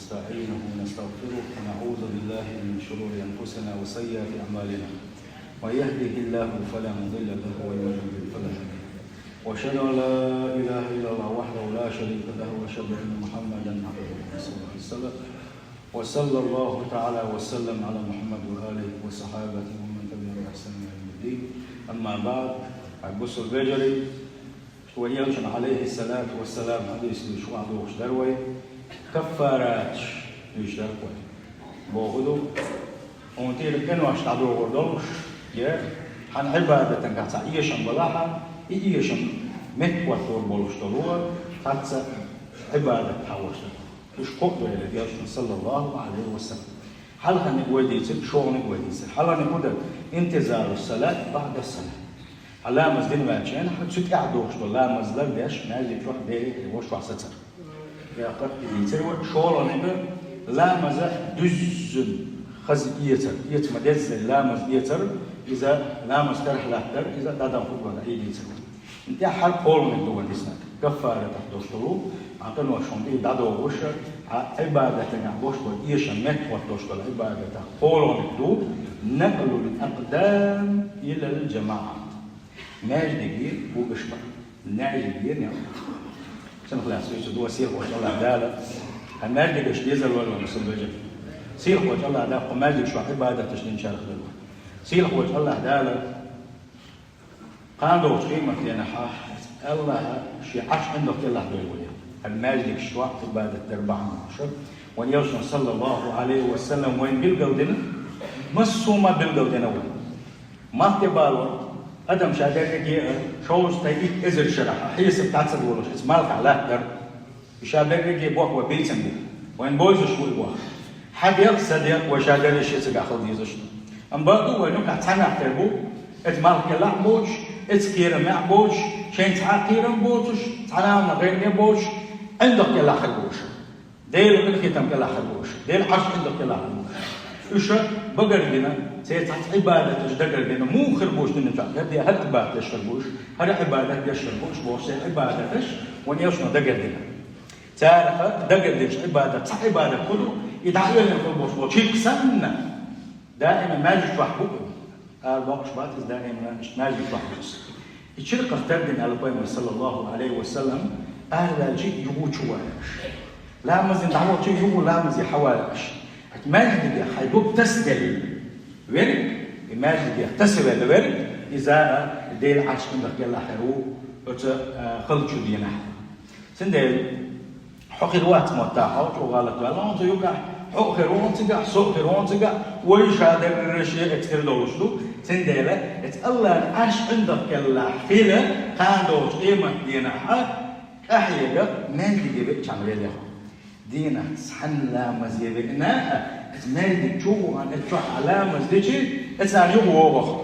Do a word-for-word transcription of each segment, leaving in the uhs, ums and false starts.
ونستعينه ونستغفره، ونعوذ بالله من شرور أنفسنا وسيئات أعمالنا. من يهده الله فلا مضل له، ومن يضلل فلا هادي له. وأشهد أن لا إله إلا الله وحده لا شريك له، وأشهد أن محمدا عبده ورسوله. صلى وسلم، وصلى الله تعالى وسلم على محمد وآله وصحابته ومن تبعهم بإحسان إلى يوم الدين. أما بعد، عباس البجري، Вай Элчано, Ӏалайхи ссалату вассалам, хьадис дийцача хьадоагӀаш дар вай, каффараташ дийцаш дар вай. Боху ду, хьона тӀера къинош дӀадоагӀар долаш, е хьа Ӏибадатагахь цхьа эшам балахь, и эшам меттахӀоттор болаш долу, цхьацца Ӏибадат хьахьош дар. Уж кхоъ вай Элчано, саллаллаху Ӏалайхи ва саллам. Хьалхарниг вай дийцар, шолгӀаниг вай дийцар. Хьалхарниг хӀун дар? Интизару ссалат баӀда ссалат. Хьан ламаз дина ваьлча, хьан цу тӀехь дохуш долу ламаз лардеш, маьждиг чохь Деле волуш вахь сацар. Яккхар и дийцар вай, шолгӀаниг ламаза дуьззина хаза эцар, эца ма-деззара ламаз эцар, иза ламаз тарахь латтар, иза дӀадам хӀума и дийцар вай. ТӀехь хьан кхоалгӀаниг ду вай дисна. Каффаратах долуш долу, хьан къинош хьуна тӀера дӀадогӀуш, хьан Ӏибадатагахь болуш болу эшам меттахӀоттош долу Ӏибадатах кхоалгӀаниг ду, накълул акъдам илал джамаӀат. Маьждиге вугаш бара. Маьждиге некъ. Цунах лаьцна вуьйцу ду, сийлахьчу АллахӀ Дала. Хьан маьждигаш дезар лойла, мусул бежа. Сийлахьчу АллахӀ Дала, кху маьждигаш чохь Ӏибадаташ динчарах лойла. Сийлахьчу АллахӀ Дала, кхана догӀучу къематденахь АллахӀа шен Ӏарш ӀиндагӀ кӀелахь дойла вай. Хьан маьждигаш чохь Ӏибадат дар бахьана долуш. Вайн Элчано, саллаллаху Ӏалайхи ва саллам, вайна билгалдина, массо а ма билгалдина вай. Малх тӀе балор, адам ша берриге а шовзткъе итт эзар шарахь хьесап дӀа ца долуш, иза малхехь латтар. И ша берриге боху вай бийцам бу. Вайн бовзаш ву и боху. Хьан дегӀ, сан дегӀ, вай ша берриш а цигахь хила дезаш ду. Амма бакъду вайн юкъахь цхьа нах тера бу, иза малх кӀелахь а боцуш, иза кхерам а боцуш, шайн цхьа а кхерам боцуш, цхьана а гӀайгӀане боцуш, ӀиндагӀ кӀелахь хир бу уьш. Делан къинхетам кӀелахь хир бу уьш. Делан Ӏарш ӀиндагӀ кӀелахь хир бу уьш. Уьш багар дина, церан цхьацца Ӏибадаташ дагар дина, муха хир бу уьш дина чохь? ХӀара де хӀара Ӏибадат деш хир бу уьш, хӀара Ӏибадат деш хир бу уьш бохуш, церан Ӏибадаташ вайн Элчано дагар дина. Царах дагар динчу Ӏибадат, цхьа Ӏибадат хӀун ду, и дӀаоьллина хир болуш болу чиркх санна, даима маьждиг чохь бу. Ара боккхуш бац иза, даима иштта маьждиг чохь бу иза. И чиркхах тардина аьлла Пайхамара, саллаллаху Ӏалайхи ва саллам, араваьлча юхучу валаш. Ламазна дӀавахча юха ламазе хьавалаш. Хьан маьждигехь хьайн дог тасаделла верг, и маьждигех тасавелла верг, иза Делан Ӏарш ӀиндагӀ кӀелахь хир ву оцу, а, халчу дийнахь. Цундела хьо хир вац мотта, хьо чӀогӀа гӀалат ваьлла хьуна цу юкъахь, хьо а хир ву хьуна цигахь, со а хир ву хьуна цигахь, вай ша дерриш а эцкара долуш ду. Цундела эцу АллахӀан Ӏарш ӀиндагӀ кӀелахь хила, кхана догӀучу къематдийнахь а, къахьега маьждиге веача веллехь. Дийнахь цхьана ламазе веана а, эцу маьждиг чу а вахана, эцу чохь а ламаз дичи, эцарна юха вогӀу хьо.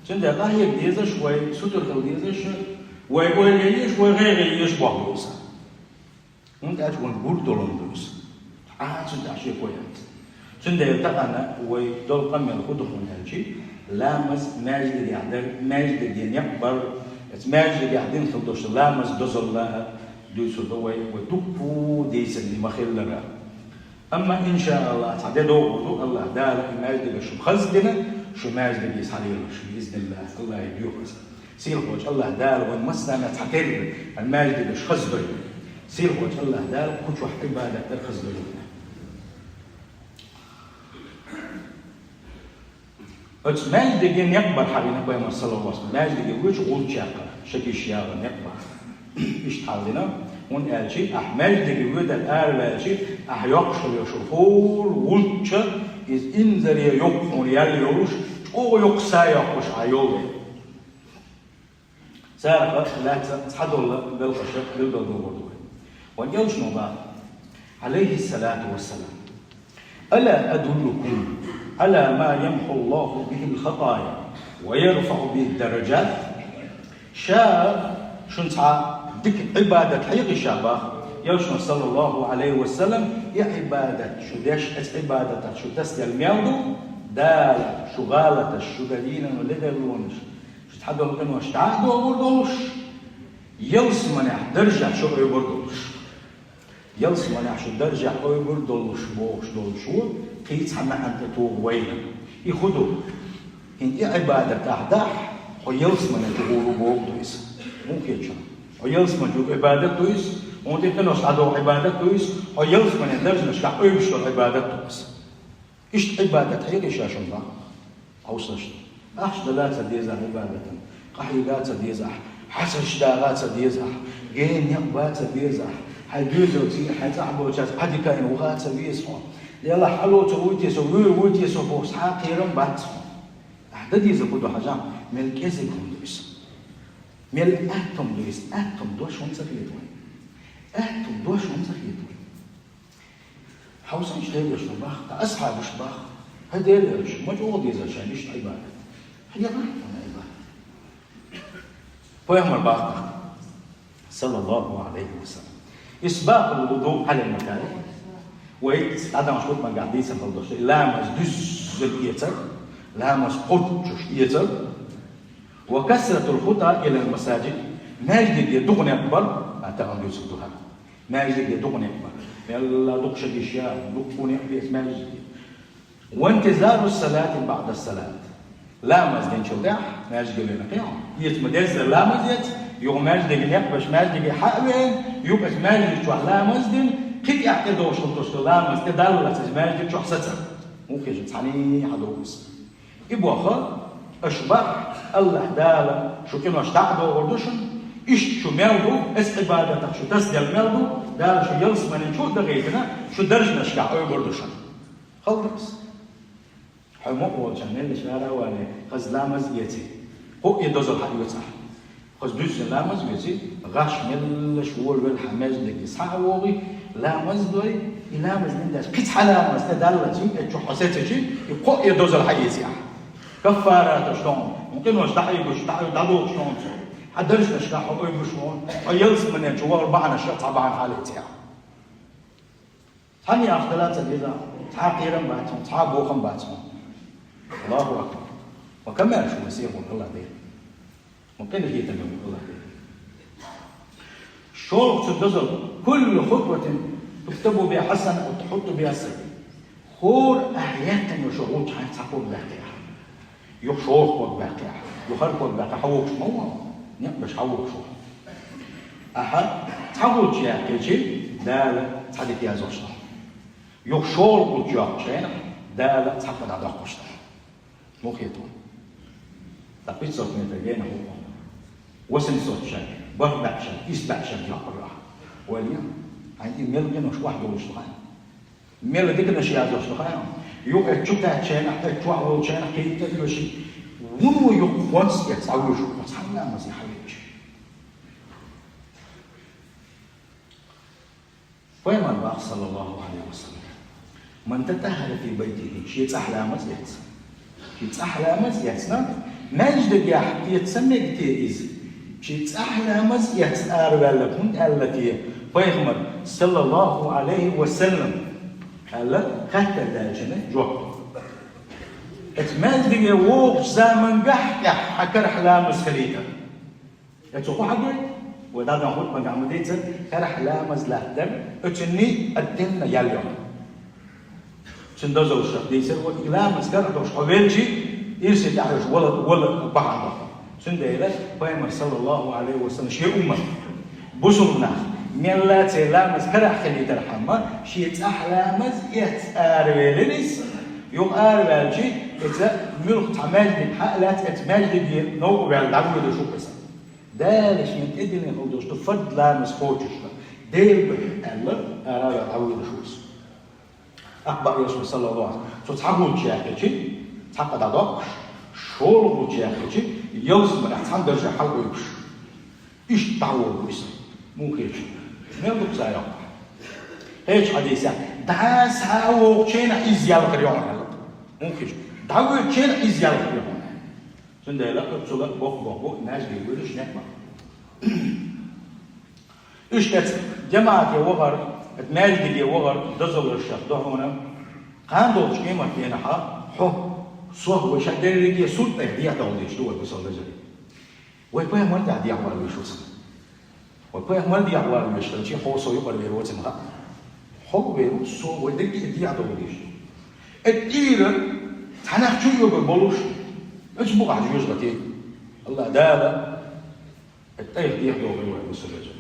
Цундела къахьега дезаш вай, сутара хила дезаш вай, ойла еш вай, гӀайгӀа еш боху иза. ХӀунда аьлча вайн гур долун ду иза. Ӏа цу тӀехь шеко яц. Цундела тахана вай долу къамел хӀун ду хьуна аьлчи, ламаз маьждигехь дар, маьждиге некъ бар, эцу маьждигехь дина хила долуш ламаз дозалла дуьйцур ду вай, вай дуккха дийцина ма-хиллара. Амма, иншааллахӀ, цхьа де догӀур ду, АллахӀ Дала и маьждигаш шу хаза дина, шу маьждиге схьалелаш, биизниллахӀ, АллахӀе доьху иза. Сийлахьчу АллахӀ Дала вайн массарна цхьатерра, хьан маьждигаш хаза дойла. Сийлахьчу АллахӀ Дала кху чохь Ӏибадат дар хаза дойла. Оцу маьждиге некъ бар хьан вина Пайхамара, саллаллаху Ӏалайхи ва саллам, маьждиге воьдуш гӀулч яккхар, шегиш яла некъ бар. Иштта хьал дина, хӀунда аьлчи, ахь маьждиге воьдал араваьлчи, ахь йоккхуш хила йолуш хӀора гӀулч, иза инзаре йоккха хьуна ял йолуш, чӀогӀа йоккха са йоккхуш ахь йолу. Царах лаьцна цхьадолу белхаш билгалдохур ду вай. Вайн Элчано боху, Ӏалайхи ссалату вассалам: «Ала адуллукум Ӏала ма ямхьу Аллаху бихил хатая ва ярфаӀу бихид дараджат?» Ша шуна цхьа дика Ӏибадат хьехий ша боху Элчано, саллаллаху Ӏалайхи ва саллам, и Ӏибадат шу деш, оцу Ӏибадатах шу тасаделла мел ду, Дала шу гӀалаташ, шу дан дийнан ледарлонаш, шу цхьадолу къинош дӀа а догӀур долуш, ялсаманехь даржехь шу Ӏуьйбур долуш. Ялсманехь шу даржехь ойбур долуш бохуш долуш ву, кхин цхьа маьӀна тӀе туху вайна. И хӀун ду? ХӀинца и Ӏибадат ахь дахь, хьо ялсмане чу гӀур ву боху ду иза. ХӀун хеташ? Хьо ялсмане чу Ӏибадат ду иза, хьуна тӀе къинош дӀадоху Ӏибадат ду иза, хьо ялсмане даржанашкахь ойбуш долу Ӏибадат ду иза. Иштта Ӏибадат хьекъий ша шуна бах? Хьовсалаш. Ахча дала ца деза Ӏибадатан, къахьега ца деза ахь, хьасаш дагӀа ца деза ахь, гена некъ ба ца деза ахь, хьайн доьзалца, хьайн цӀахь болчаьрца Ӏадика йина ваха ца веза хьо. Делахь хьалоцур вуй те со, вуьйр вуй те со боху цхьа а кхерам бац хьуна. Ахь дан деза хӀун ду хьажахь, мел кӀезиг хӀума ду иза. Мел атта хӀума ду иза, атта хӀума дош хӀунда ца хета вайн? Атта хӀума дош хӀунда ца хета вайн? Хьовсалаш, Делера шун бах, ткъа асхьабаш бах, хӀай Делера шун, ма чӀогӀа дезара шайна иштта Ӏибадат. Хьан яхана хьуна Ӏибадат? Пайхамар бах тӀаккха, саллаллаху Ӏалайхи ва саллам: «Исбагъул вудуъ Ӏалал макарих». Вай дӀадаханчу хутбангахь дийцина хила долуш, ламаз дуьззина эцар, ламаз кхоччуш эцар, «ва касратул хутӀа илал масаджид», маьждиге дукха некъ бар, а, тахана дуьйцург ду хӀара. Маьждиге дукха некъ бар. Мелла дукха ша гиш я, дукха некъ беза маьждиге. «Ва интизару салати баъда салат». Ламаз динчул тӀаьхьа маьждиге вена кхин. Эца ма деззара ламаз эца, юха маьждиге некъ беш, маьждиге хьа а вена, юха эца маьждиг чохь ламаз дина, кхин тӀаьхьа тӀедогӀуш хила долуш ду ламаз, тӀедаллалц иза маьждиг чохь сацар. ХӀун хеза, цхьаьний хьан ду иза? И боху, аша бах, Аллахь Дала шу къинош дӀа а догӀур ду шуна, иштта шу мел ду, эс Ӏибадатах шу тасделла мел ду, Дала шу ялсманин чу а дахийтина, шу даржанашкахь ойбур ду шуна. Хала ду иза. Хьо мукъа волчарна меллаша ара а вале, хаза ламаз а эций, кхо а дозалла хьаоьцу ахь. Хаза дуьззина ламаз а веце, гӀаш меллаша волавелла хьан маьждиге схьа а вогӀий, ламаз а дой, и ламаз дина деш, кхин цхьа ламаз тӀедаллалц, и чохь хьо сецчи, и кхо а дозалла хьаэций ахь. Каффараташ ду хьуна, хьуна къинош дӀахьийгаш, дӀа-, дӀадохуш ду хьуна цо. Хьан даржанашкахь хьо ойбуш ву хьуна, хьо ялсмане чу вахар бахьанашкахь цхьа бахьана хьалаэций ахь. Цхьаьнне ахча дала ца деза, цхьа кхерам бац хьуна, цхьа бохам бац хьуна. Аллаху акбар. Ма камаьрша ву вайн сийлахь волу Аллахь Дела. Ма къинхетаме ву Аллахь Дела. ШолгӀа цу дозалла: «Куллу хутватин туктабу биха хьасана ва тухьатту биха саййиа». ХӀора ахь яьттина йолу шо гӀулч хьайна цхьа ког баьккхи ахь. Юха шолгӀа ког баьккхи ахь, юха хӀара ког баьккхи, хьан вогуш ма ву хьо, некъ беш хьан вогуш ву хьо. Ахьа цхьа гӀулч яьккхичи, Дала цхьа дика яздеш ду хьуна. Юха шолгӀа гӀулч йоккхучу хенахь, Дала цхьа кхо дӀадоккхуш ду хьуна. Муха хета хьуна? Ткъа пятьсот метр генахь ву хьо. Восемьсот шаг, бархӀ бӀе шаг, исс бӀе шаг йоккхур ю ахь. Ойла е, хьайна и мел къинош охьадолуш ду хьайна. Мел диканаш яздеш ду хьайна. Юха эцу чу кхаьчча хенахь, эцу чохь волчу хенахь кхин тӀе а оьший, вуно юха хӀонс эцна Ӏа вуьйш ву, хьо цхьа ламазе хьаеъча. Пайхамар бах, саллаллаху Ӏалайхи ва саллам: «Ман татаххара фи байтихи», шен цӀахь ламаз эцна. Шен цӀахь ламаз эцна, маьждигехь эца ца мега те иза? Шен цӀахь ламаз эцна араваьлларг, хӀунда аьлла те Пайхамар, саллаллаху Ӏалайхи ва саллам, аьлла, хаттар даьллачунна жоп. Эца маьждиге вогӀучу замангахь тӀехь хьан карахь ламаз хилийтар. Эцу хӀун хьан дуй? Вай дӀадаханчу хутбангахь ма дийцира, карахь ламаз латтар, оьцунний а динна ял йо. Цуьнан дозаллаш дийцира, вай и ламаз карахь долуш хьо велчи, ирсе тӀехь йолуш вала, вала бахьана ду хьуна. Цундела Пайхамар, саллаллаху Ӏалайхи ва саллам, шен уммат, бусулба нах, мелла а церан ламаз карахь хилийтархьама, шен цӀахь ламаз эцна аравелира иза, юха араваьлчи, иза муьлхха цхьа маьждиг хьа а лаьцна, эца маьждиге новкъа ваьлла дӀавоьдуш ву иза. Дала шена тӀедиллина хила долуш ду фард ламаз кхочушла, Делан бахьана аьлла, ара а ваьлла дӀавоьдуш ву иза. Ахбар йолуш ву, саллаллаху Ӏалайхи ва саллам. Цо цхьа гӀулч яьккхичи, цхьа кхо дӀадоккхуш, шолгӀа гӀулч яьккхичи, ялсаманехь цхьана даржехь хьалаойбуш. Иштта дӀавогӀу иза. Муха хета? Мел ду цара йоккху? Кхечу хьадисехь: «ДӀа схьа а вогӀучу хенахь иза ял хир ю хьуна», аьлла. Муха хета? ДӀавоьдучу хенахь иза ял хир ю хьуна. Цундела оццула боккха-боккха бу маьждиге вуьйлуш некъ бан. Иштта эца жамаӀате вахар, эца маьждиге вахар дозаллашах ду хьуна, кхана долчу къематдийнахьа хьо, со, вай ша дерриге а суьртехь дехьадовла дезаш ду вай бусалба вежарий. Вай пайхамар тӀехь дехьавала везаш ву цхьа. Вай пайхамар дехьавала везаш хилчи, хьо со юкъара вер вац ма хаьа. Хьо вер ву со вай дерриге а дехьа довла дезаш. Э, тӀера цхьаннахьа чу йогар болуш, оцу бухахь жоьжахати. Аллах Дала э, тӀайх дехьа довла вай бусалба вежарий.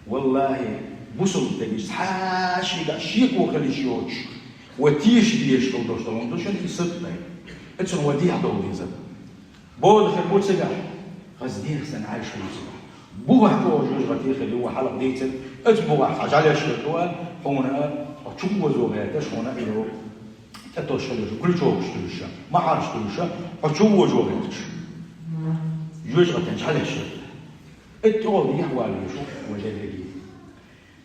Валлахьи, бусалба дегаш цхьа шийгахь шеко хила йиш йоцуш, вай теша дезаш хила долуш долу хӀума ду шуна и сатта. Оцунна вай дехьа довла дезар. Бода хир бу цигахь, хаза дехьа санна Ӏаьржа хир ю цигахь. Бухахь чӀогӀа жоьжахати хир ю, вай хьалха дийцира, оцу бухахь хьо жӀаьлеш хир ду аьлла, хьуна хьо чу вожо гӀерташ, хьуна и ю тӀетосуш хир ю, крючокаш туьллуш, махьарш туьллуш, хьо чу вожо гӀерташ. Жоьжахатин жӀаьлеш хир ду. Оцу тӀехула дехьа вала везаш ву вай дерриге.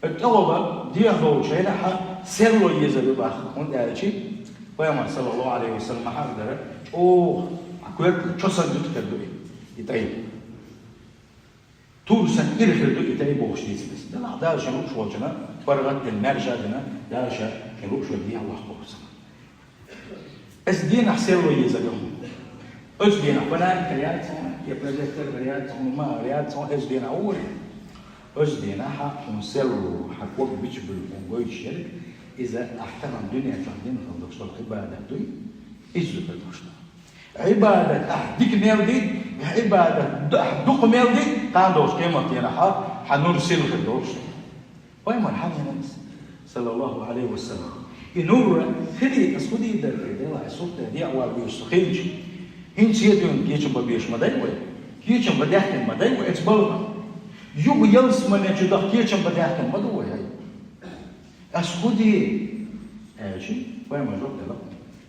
Оцу тӀехула дехьа довлучу хенахь серло езар ю боху, хӀунда аьлча Пайхамар, саллаллаху Ӏалайхи ва саллам, хьахадара, чӀогӀа хьан коьртана чо санна юьтур ду и, и тӀай. Тур санна ира хир ду и тӀай бохуш дийцина иза. Делахь Дала шен лууш волчунна паргӀат дина, маьрша а дина, Дала шен лууш волчу дехьа ваккха ву цунна. Оцу дийнахь серло езар ю хьуна. Оцу дийнахь фонарик хир яц хьуна, я прожектор хир яц хьуна, ма хир яц хьуна, оцу дийнахь ву вай. Оцу дийнахь хьуна серло, хьан ког бича буьллу хьуна гойтуш ерг, иза ахь тахана дуьнен чохь дина хила долуш долу Ӏибадат дуй, иза ду хила долуш долу. Ӏибадат ахь дика мел дий, Ӏибадат ду-, ахь дукха мел дий, кхана долчу къематдийнахь хьан нур сирла хир долуш. Пайхамар хьан вина иза, саллаллаху Ӏалайхи ва саллам. И нур хилийта аса хӀун дийр дара те, делахь, суртде дехьа вала везаш со хилча, хӀинца а дуьйна кечам бан безаш ма дай вай, кечам бан даьхкина ма дай вай оцу балхах. Юха ялсамане чу даха кечам бан даьхкина ма ду вай хьай. Ас хӀун де? Аьлча, пайхамар жоп делла,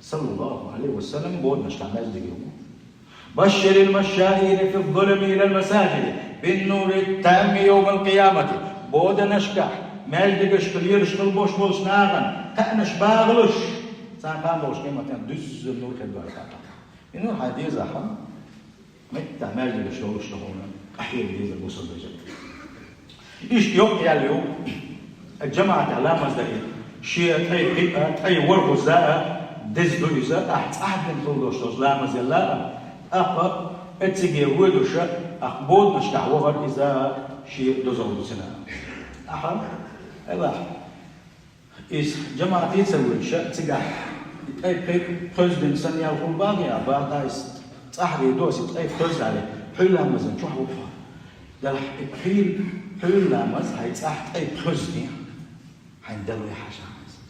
саллаллаху Ӏалайхи ва саллам, боданашкахь маьждиг ю. بشر المشائين في الظلم إلى المساجد بالنور التام يوم القيامة. Боданашкахь, маьждигашка лелаш хила болуш болчу нахана кхаънаш багӀалаш, царна кхана долуш къематдийнахь дуьззина нур хир ду аьлла. И нур хьайн дезахь, меттахь маьждигаш йолуш ду хьуна, къахьега дезар бусалба вежарий. Иштта йоккха ял ю, жамаӀатехь ламаз дан, шен ткъе пхи а, ткъе ворхӀазза а деза ду иза, ахь цӀахь дина хила долуш долчу ламазелла а, тӀаккха эцциге воьдуш а, ахь боданашкахь вахар иза шен дозалла ду цунна. Ахьа, элахь. Иза жамаӀате ца воьдуш, цигахь и ткъе пхи, пхоьзза дина санна ял хуьлу боху, я боху, иза цӀахь дийр ду аса и ткъе пхоьзза аьлла, пхьуьйра ламазан чохь ву хьо. Делахь и пхьуьйра, пхьуьйра ламаз хьайн цӀахь ткъе пхоьзза дин, хьайна далур яц хьажа иза.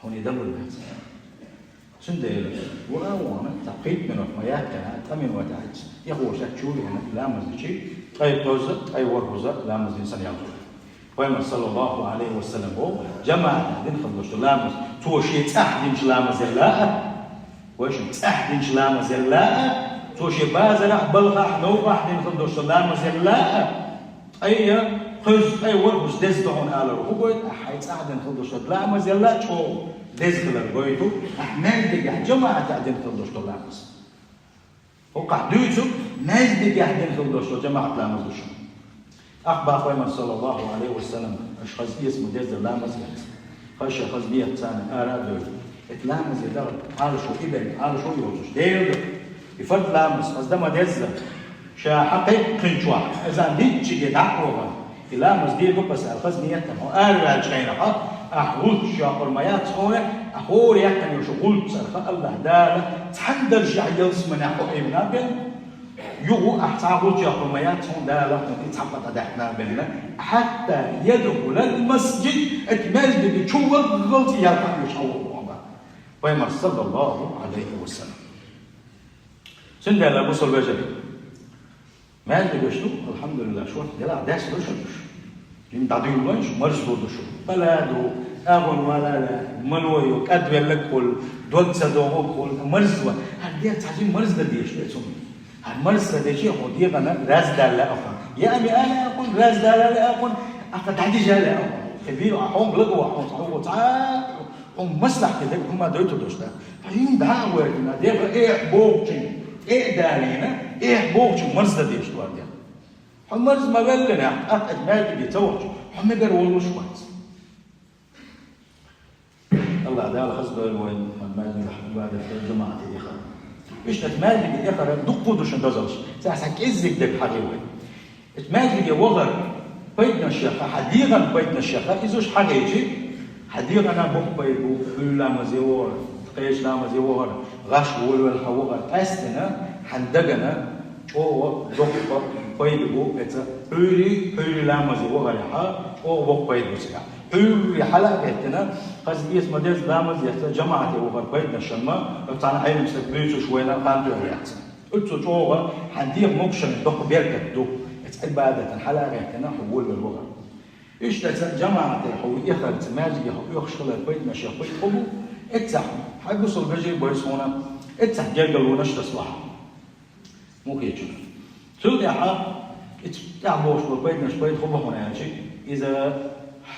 Хьуна и далур яц. Цундела, вара а вахана, цхьа пхийтта минот ма яьккхина, ткъа минот яц, тӀехвоьжча чу а веана, ламаз дичи, ткъе пхоьзза, ткъе ворхӀазза ламаз дина санна ял хуьлу. Пайхамар, саллаллаху Ӏалайхи ва саллам, боху, жамаӀатехь дина хила долуш долу ламаз, цо шен цӀахь динчу ламазелла а, вайшимма цӀахь динчу ламазелла а, цо шен базарахь, балхахь, новкъахь дина хила долуш долу ламазелла а, ткъе пхоьзза, ткъе ворхӀазза деза ду хьуна алар хӀун гойту, ахь хьайн цӀахь дина хила долуш долу ламазелла а чӀогӀа деза хилар гойту, ахь маьждигехь жамаӀатехь дина хила долуш долу ламаз. ХӀокхахь дуьйцург маьждигехь дина хила долуш долу жамаӀат ламаз ду шуна. Ахь боху Пайхамар, саллаллаху Ӏалайхи ва саллам, аша хаза эца ма деззара ламаз яц. Хаза ша хаза бехьа царна ара а дойла. Эта ламазе даха Ӏалашо и бен, Ӏалашо йоцуш, Делан дуьхьа. И фард ламаз хаза дан ма деззара. Ша хьан кхайкхинчохь, азан дитчиге дӀа а вахана, и ламаз дийр ду-кх аса аьлла хаза ниет а, хьо араваьллачу хенахь, ахь гӀулч йоккхур ма яц хьуна, ахь хӀора яьккхина йолу гӀулч цӀарах Аллах Дала цхьана даржехь ялсаманехь хьо Ӏийна а бен, юха ахь цхьа гӀулч йоккхур ма яц хьуна, Дала хьуна и цхьа пхьа тӀедаьккхина а бен, хьатта ядхулал масджид, эта маьждиге чу валлалц и ял хьан оьшу хьан ву хьуна. Пайхамар, саллаллаху Ӏалайхи ва саллам. Цундела, бусалба вежарий, маьждигаш ду, алхьамдулиллахӀ, шорта делахь даьсса ду шуна уьш. Жима дӀадуьйлалойн шу, марзлур ду шу. Бала ду, агӀон вала а лаьа, мало ю, кӀадвелларг хуьлу, дог ца догӀург хуьлу, марзло. ХӀара де цхьа жима марздан дезаш ду цунна. ХӀара марздан дечи хьо дегӀана раздала лаьа хьуна. Яа меа лаьа хьуна, раздала лаьа хьуна, ахьа дӀадижа лаьа хьуна. Кхин бийр а хьуна лага вахьуна, цхьа хьуна цхьа Хьуна маслахь хи дерг хӀума дойтур долуш дац. Хьо йина дӀа а гӀоьртина, дегӀа эхь бохучун, тӀе а далийна, эхь бохучун марздан дезаш ду хӀара дегӀ. Хьо марз ма веллинехь, тӀаккха маьждиге ца вахча, хьо мегар воллуш вац. Аллах Дала хаза дойла вайн, хӀара маьждигехь Ӏибадат дан, жамаӀате эхар. Иштта маьждиге эхар дуккха а ду шуна дозаллаш. Цхьа кӀеззиг дерг хьахийла вай. Иза маьждиге вахар пайданаш яха, хьан дегӀан пайданаш яха, иза уьш хьахийча, Хьан дегӀана боккха пайда бу, хьуьйра ламазе вахар, кхечу ламазе вахар, гӀаш волавелла хьан вахар. Къаьсттина хьан дагана чӀогӀа доккха пайда бу эца хьуьйри, хьуьйри ламазе вахарехьа чӀогӀа боккха пайда бу цигахь. Хьуьйри хьала а гӀеттина, хаза эца ма деза ламаз эца, жамаӀате вахар пайданаш ма, цхьана Ӏелам стаг буьйцуш вайна хан дуьхьал яц. Оццу чӀогӀа хьан дегӀан могушаллин доккха беркат ду, эца Ӏибадатан хьала а гӀеттина хьо волавелла вахар. Иштта ца жамаӀате хьо ву эхарца, маьждиге хьо оьхуш хилар пайданаш я, пайда хӀун бу? Эццахь, хьай бусалба вежарий, бойса хьуна, эццахь гергарлонаш тасалахь. Мухечуьра. Цул тӀаьхьа, и тӀехь бохуш болу пайданаш пайда хӀун бу хьуна аьлча, иза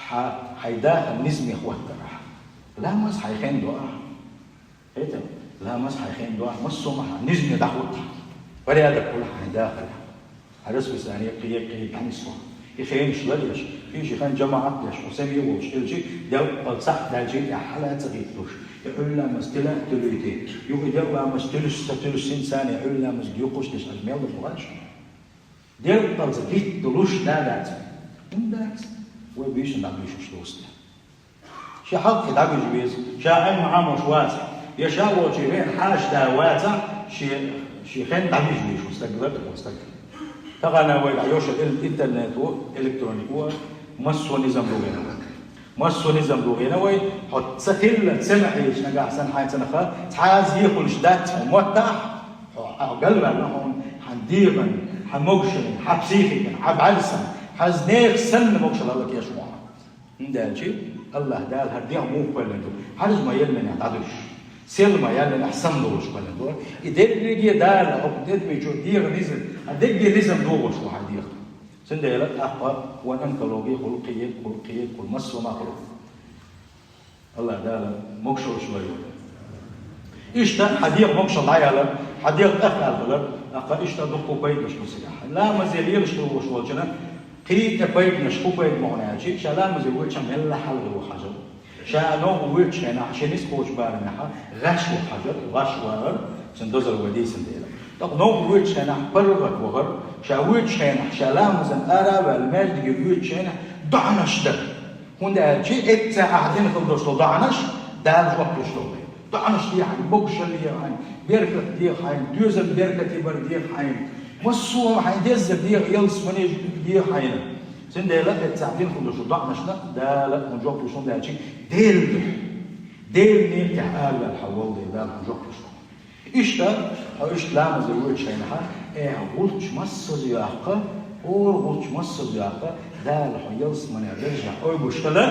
хьа-, хьайн дахар низаме хӀоттарахь. Ламаз хьайн хен до ахь. Хетам, ламаз хьайн хен до ахь, массо а ма хьан низаме дӀахӀуттахь. Порядок хуьлу хьайн дахарехь. Хьан расписание кхе-кхе дӀанисво. И хенаш ларъеш, кхин ши хан жамаӀат деш, хьо сема волуш хилча, делкъал цхьаъ даьлча тӀехь хьала а ца гӀитталуш, и Ӏуьлламаз тила а тилуьйтий, юха и делкъаламаз тилуш ца тилуш синцане Ӏуьлламаз юхкуш деш хьажа мел ду боху аьлча. Делкъалца гӀитталуш да дац. ХӀунда дац? Вай буьйсанна дӀабуьйшуш доцу. Шен хьалххе дӀавижа веза, ша Ӏилма Ӏамош вацахь, я ша волчу веана хьаша да вацахь, шен, шен хен дӀавижа веза стаг лар а стаг. Тахана вайгахь йоша ил-, интернет ву, электроник ву, массо а низам ду вайна вай. Массо а низам ду вайна вай, хьо ца хилла, ца ма хьийзаш нагахь санна хьайн цанаха, цхьа а зехуш дац хьо моттахь, хьо, хьо галваьлла хьуна, хьан дегӀан, хьан могушаллин, хьан психикан, хьан бӀаьрсан, хьан нехан санна могушалла ала кеш ву хьо. ХӀунда аьлча АллахӀ Дала хӀара дегӀ муха кхоьллина ду? Хьаржа ма елла мел дӀадуьйш. Сел ма яьлла, ахь самадолуш кхоьллина ду. И дерриге Дала хӀокху тӀедаме чу дегӀан низам, а дерриге низам догӀуш ву хьан дегӀ. Цундела тӀаккха вайн онкологи хуьлу, кхин а хуьлу, кхин а хуьлу, массо а ма хуьлу. АллахӀ Дала могушаллаш лойла. Иштта хьан дегӀ могушалла дӀаяла, хьан дегӀ тӀехъаьлла хилар, тӀаккха иштта дуккха пайданаш бу цигахь. Ламазе лелаш хила волуш волчунна кхин а тӀе пайданаш, хӀун пайда бу хьуна аьлча, ша ламазе воьдучохь мелла хьалхе ваха хьажал. Ша новкъа воьдучу хенахь, шен ницкъ кхочу барамехь гӀаш ваха хьажал, гӀаш вахар, цуьнан дозалла вай дийцина дела. ТӀаккха новкъа воьдучу хенахь паргӀат вахар, ша воьдучу хенахь, ша ламазан ара а ваьлла, маьждиге воьдучу хенахь доӀанаш дар. ХӀунда аьлча эцца ахь дина хила долуш долу доӀанаш Дала жоп луш долу. ДоӀанаш деха хьайна, богушалла деха хьайна, беркат деха хьайна, доьзал беркате бар деха хьайна. Массо а хьайна дезза деха, ялсамане деха хьайна. Цундела эцца ахь дина хила долу доӀанашна Дала хьуна жоп луш хӀунда аьлча Делан дуьхьа. Делан некъа тӀехь араваьлла хьо волу дела Дала хьуна жоп луш хьуна. Иштта, хьо иштта ламазе воьдучу хенахь, э, гӀулч массаза яккха, хӀора гӀулч массаза яккха, Дала хьо ялсамане даржехь ойбуш хилар,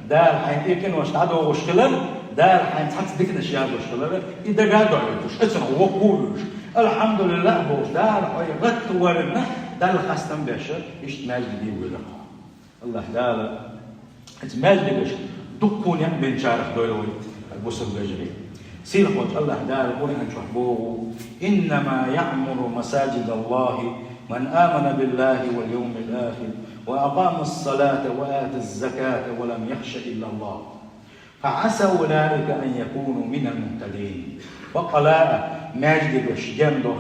Дала хьайна тӀе къинош дӀадогӀуш хилар, Дала хьайна цхьацца диканаш яздеш хилар, и дага а доуьйтуш, эцна воккха а вуьйш. АлхьамдулиллахӀ бохуш, Дала хьо гӀатта варна, Далла хастам беш, иштта маьждиге воьдура хьо. АллахӀ Дала эцца маьждигаш дуккха некъ бинчарах дойла вай, бусалба вежарий. Сийлахьчу АллахӀ Дала Къуръан чохь боху: «إنما يعمر مساجد الله من آمن بالله واليوم الآخر وأقام الصلاة وآتى الزكاة ولم يخش إلا الله». فعسى أولئك أن يكونوا من المهتدين. Баккъала а маьждигаш дендо,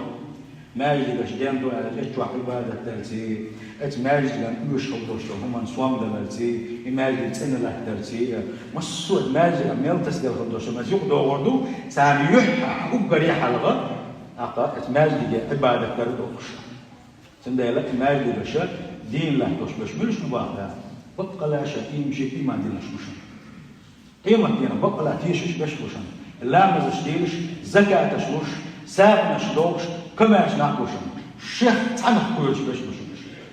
маьждигаш дендо аьлла, эццахь Ӏибадат дарций, эцца маьждиган оьшуш хила долуш долу хӀуманна сом даларций, и маьждиг цӀена латтарций, массо а маьждиган мел тасаделла хила долуш хӀуманна юкъадогӀур ду, царна юьххьехь уггаре хьалха, тӀаккха эцца маьждиге Ӏибадат дар а дохуш. Цундела и маьждигаша дийна латтош берш муьлш бу бахара? Баккъала шайн ийман, шайн ийман динарш бу шуна. Къематдийнахь баккъала тешаш берш бу шуна. Ламазаш дийраш, закаташ луш, сагӀанаш дохуш, комаьрша нах бу шуна. Шех цхьанах кхоьруш берш бу шуна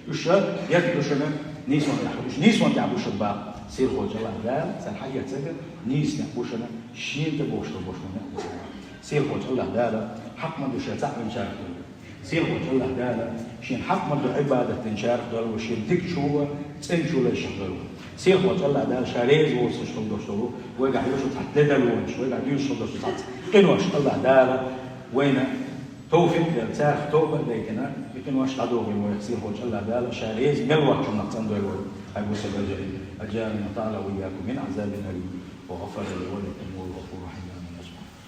уьш. Уьш ерг ду шуна нийсонан тӀехь. Уьш нийсонан тӀехь бу шуна баха. Сийлахьчу АллахӀ Дала, царна хьаэцарг нийсонан тӀехь бу шуна, шена тӀе бохуш долу бу шуна. Сийлахьчу АллахӀ Дала хьакъ ма ду шен цхьаъ винчарах дойла. Сийлахьчу АллахӀ Дала шен хьакъ ма ду Ӏибадат динчарах дойла, шен дикачу а, цӀеначу а лайшах дойла. Сийлахьчу АллахӀ Дала ша реза воцурш хила долуш долу, вайгахь йолуш цхьацца де далонаш, вайгахь дуьйцуш хила долуш цхьацца къинош АллахӀ Дала вайна товфикъ делла, царах тоба а дайтина, и къинош дӀадохийла вайх. Сийлахьчу АллахӀ Дала ша реза мел воцчунах цӀандойла вай, хьайн бусалба вежарий. أجارنا تعالى وإياكم من عذاب أليم وغفر لي ولكم وهو الغفور